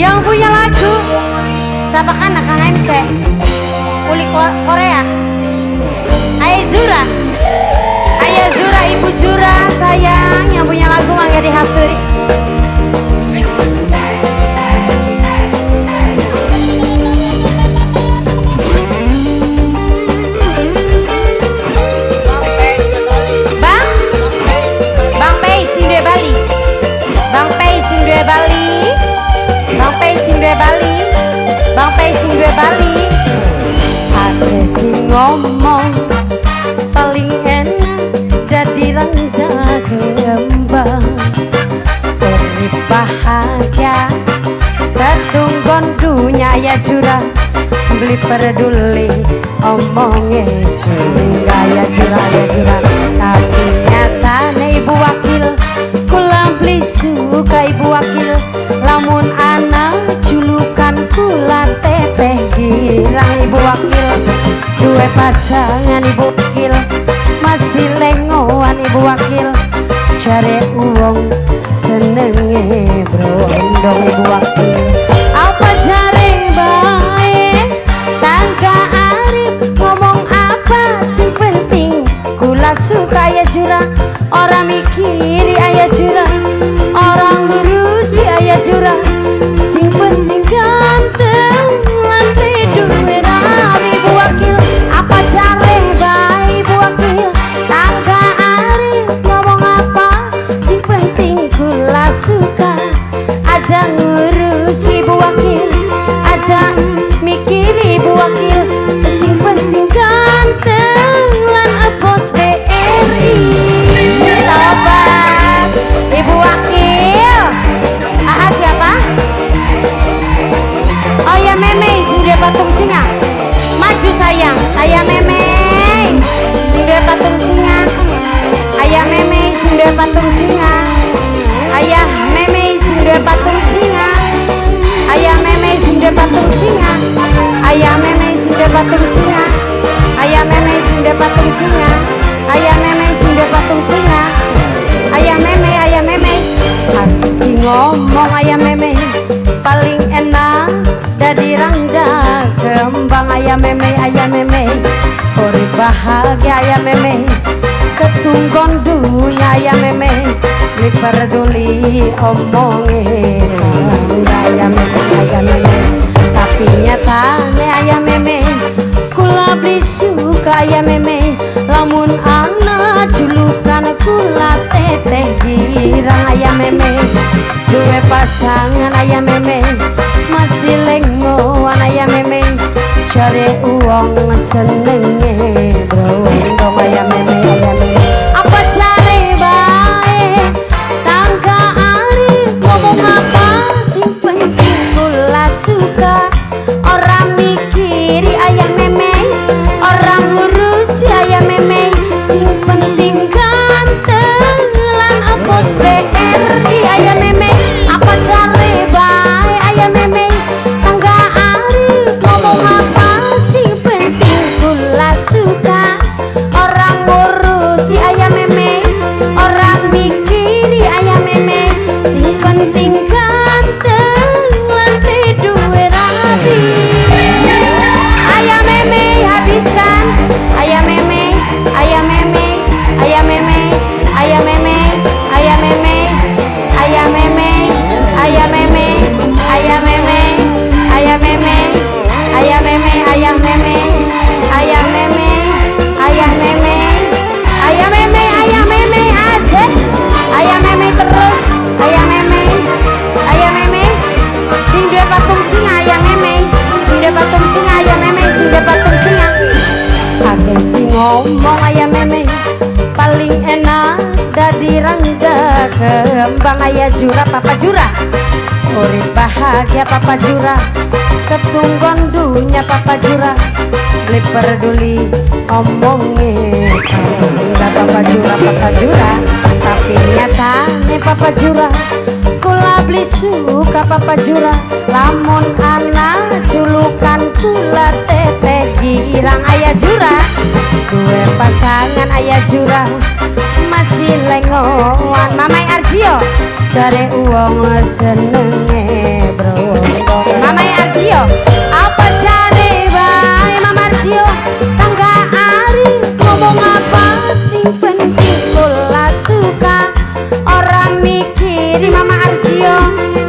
Yang punya lagu siapa kan Kang MC Uli Korea. Ayah Zura, Ayah Zura, Ibu Zura sayang, yang punya lagu mangga dihaturi. Bang, Bang Pei sing duwe Bali, Bang Pei sing duwe Bali, Bang Pei sing duwe Bali, Bang Pei sing duwe Bali. Aku sing ngomong paling enak jadi rangga kembang, urip bahagia ketunggon dunya ya jura, beli peduli omongnya enggak ya jura ya jura. Tapi nyatane ibu wakil kula beli suka ibu wakil, lamun anak julukan kula teteh girang ibu wakil. Dua pasangan ibu wakil masih lengoan ibu wakil, cari uang senenge brondong ibu wakil. Apa jare bae tangga Arif ngomong apa sing penting kula suka ya jura, orang mikiri ayah jura, orang ngurusi ayah jura, sing penting ganteng lan duwe rabi ibu wakil. Apa jare bae ibu wakil tangga Arif ngomong apa sing penting kula suka, aja ngurusi ibu wakil, aja mikiri ibu wakil, sing penting ganteng lan bos BRI. Tobat ibu wakil. AA siapa? Oh ya Meme sing duwe patung singa. Maju sayang, ayah Meme sing duwe patung singa. Ayah Meme sing duwe patung singa. Ayah Meme sing duwe patung singa. Ayah Meme sing duwe patung singa. Ayah Meme sing duwe patung singa. Ayah Meme sing duwe patung singa. Ayah Meme sing duwe patung singa. Ayah Meme, ayah Meme. Aku sing ngomong ayah Meme paling enak dadi rangga kembang. Ayah Meme, ayah Meme urip bahagia ayah Meme ketunggon dunya ayah Meme beli peduli omonge tangga ayah Meme, ayah Meme. Tapi nyatane ayah Meme kula beli suka ayah Meme, lamun ana julukan kula teteh girang ayah Meme. Dua pasangan ayah Meme masih lengoan ayah Meme, cari uang senenge brondong ayah Meme, ayah Meme. Apa jare bae tangga Arif ngomong apa sing penting kula suka, orang mikiri ayah Meme, orang ngurusi ayah Meme, sing penting ganteng lan bos BRI ayah Meme. Apa jare bae ayah Meme tangga Arif ngomong apa sing penting kula suka, orang ngurusi ayah Meme, orang mikiri ayah Meme, sing penting ganteng lan duwe rabi. Ayah Meme habiskan, ayah Meme, ayah Meme, ayah Meme, ayah Meme, ayah Meme, ayah Meme, ayah Meme, ayah Meme, ayah Meme, ayah Meme, ayah Meme, ayah Meme, ayah Meme, ayah Meme, ayah Meme asik, ayah Meme terus, ayah Meme, ayah Meme, sing duwe patung singa ayah Meme, sing duwe patung singa ayah Meme, sing duwe patung singa. Akeh sing ngomong ayah Meme paling enak dadi rangga kembang. Ayah Jura, Papa Jura urip bahagia Papa Jura, ketunggon dunya Papa Jura, beli peduli omonge tangga Papa Jura, Papa Jura. Tapi nyatane Papa Jura kula beli suka Papa Jura, lamun ana julukan kula teteh girang ayah Jura. Dua pasangan ayah Jura masih lengoan. Mamai Arjio jare uang senenge bro. Arjio. Apa jare bae Mama Arjio? Tangga Ari ngomong apa sing penting kula suka. Ora mikiri Mama Arjio,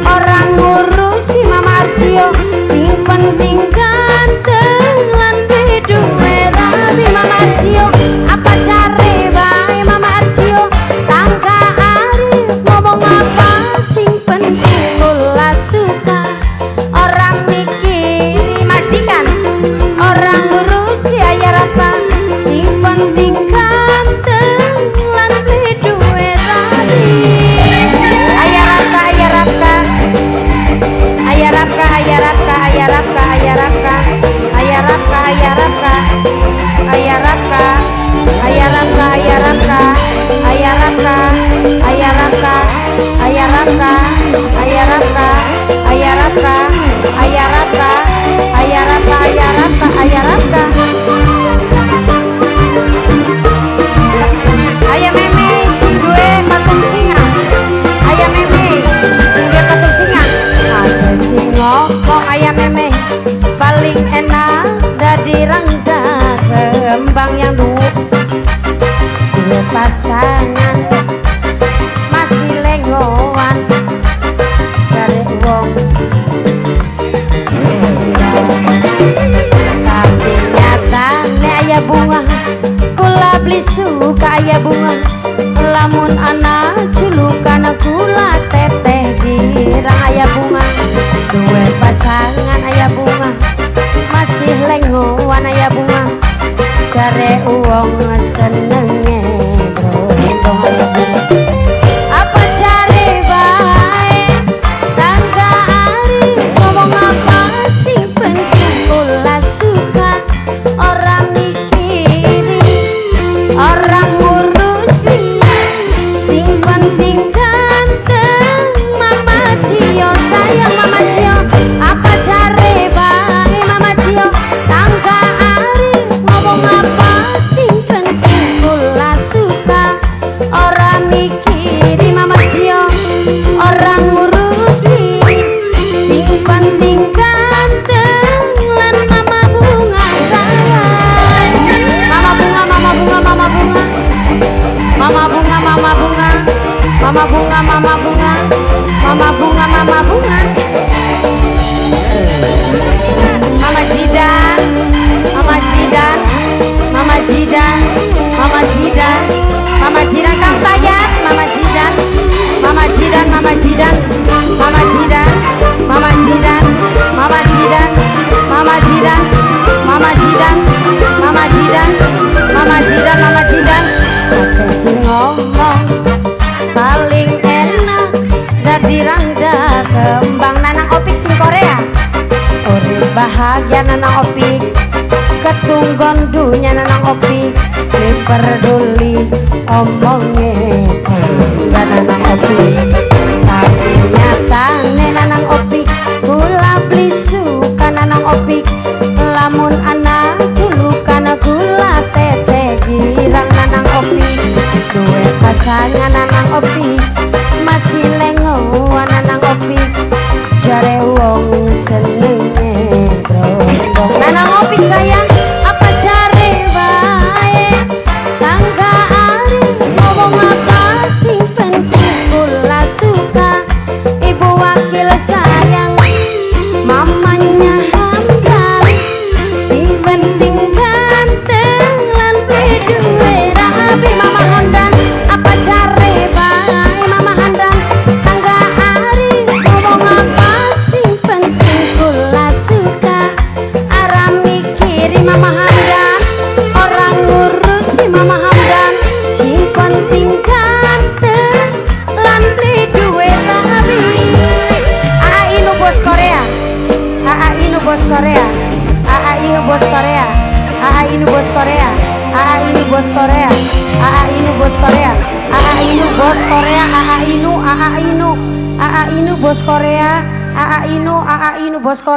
ora ngurusi Mama Arjio, sing penting ganteng lan duwe rabi Mama Arjio. Apa jare bae Mama Arjio? Tangga Ari ngomong apa sing penting kula suka. Ora mikiri majikan, ora ngurusi ayah rasa, sing penting ganteng lan duwe rabi. Ayah rasa, ayah rasa, ayah raka, ayah raka, ayah raka, ayah raka, ayah raka, ayah raka, ayah raka, ayah raka, ayah raka, ayah raka, ayah raka, ayah raka, ayah raka, ayah raka, ayah raka, ayah raka, ayah raka, ayah raka. Ayah meme sing duwe patung singa. Ayah meme sing duwe patung singa. Ada sing ngomong ayah meme paling enak dadi rangga kembang yang duwe pasangan masih lengoan dari wong, tapi nyatane ayah bunga kula beli suka ayah bunga. Lamun anak julukan kula teteh girang ayah bunga. Duwe pasangan ayah bunga masih lengoan ayah bunga, jare uwong senenge brondong ayah bunga. Apa jare bae tangga Ari ngomong apa sing penting kula suka. Ora mikiri, ora ngurusi, sing penting ganteng Mama Cio sayang Mama Cio. Apa jare bae Mama Cio? Tangga Ari ngomong apa sing penting kula suka. Ora mikiri Mama Cio, ora ngurusi, sing penting ganteng lan Mama Bunga sayang. Mama Bunga, Mama Bunga, Mama Bunga, Mama Bunga, Mama Bunga, Mama Bunga, Mama Bunga, Mama Bunga, Mama Bunga, Mama Jidan, Mama Jidan, Mama Jidan, Mama Jidan, Mama Jidan, Kang Tayat, Mama Jidan, Mama Jidan, Mama Jidan, Mama Jidan, Mama Jidan, Mama Jidan, Mama Jidan, Mama Jidan, Mama Jidan, Mama Jidan, Mama Jidan. Oke sing ngomong paling enak dadi rangda kembang Nanang Opik sing Korea. Urip bahagia Nanang Opik, ketunggon dunya Nanang Opik, beli peduli omonge Nanang Opik. Tapi nyatane Nanang Opik kula beli suka Nanang Opik. Lamun anak julukan kula teteh girang Nanang Opik. Duwe pasangan Nanang Opik masih lengoan Nanang Opik, jare wong senenge brondong Nanang Opik sayang. Apa jare bae tangga Ari ngomong apa sing penting kula suka. Ibu wakil sayang mamanya Hamdan, sing penting ganteng lan duwe rabi Mama Hamdan. Apa jare bae Mama Hamdan? Tangga Ari ngomong apa sing penting kula suka. Ora mikiri Mama Hamdan, ora ngurusi Mama Hamdan, sing penting ganteng lan duwe rabi. Aa Inu bos Korea, Aa Inu bos Korea, Aa Inu bos Korea, Aa Inu bos Korea, Aa Inu bos Korea, Aa Inu bos Korea, Aa Inu bos Korea, Aa Inu, Aa Inu, Aa Inu bos Korea, Aa Inu, Aa Inu bos Korea.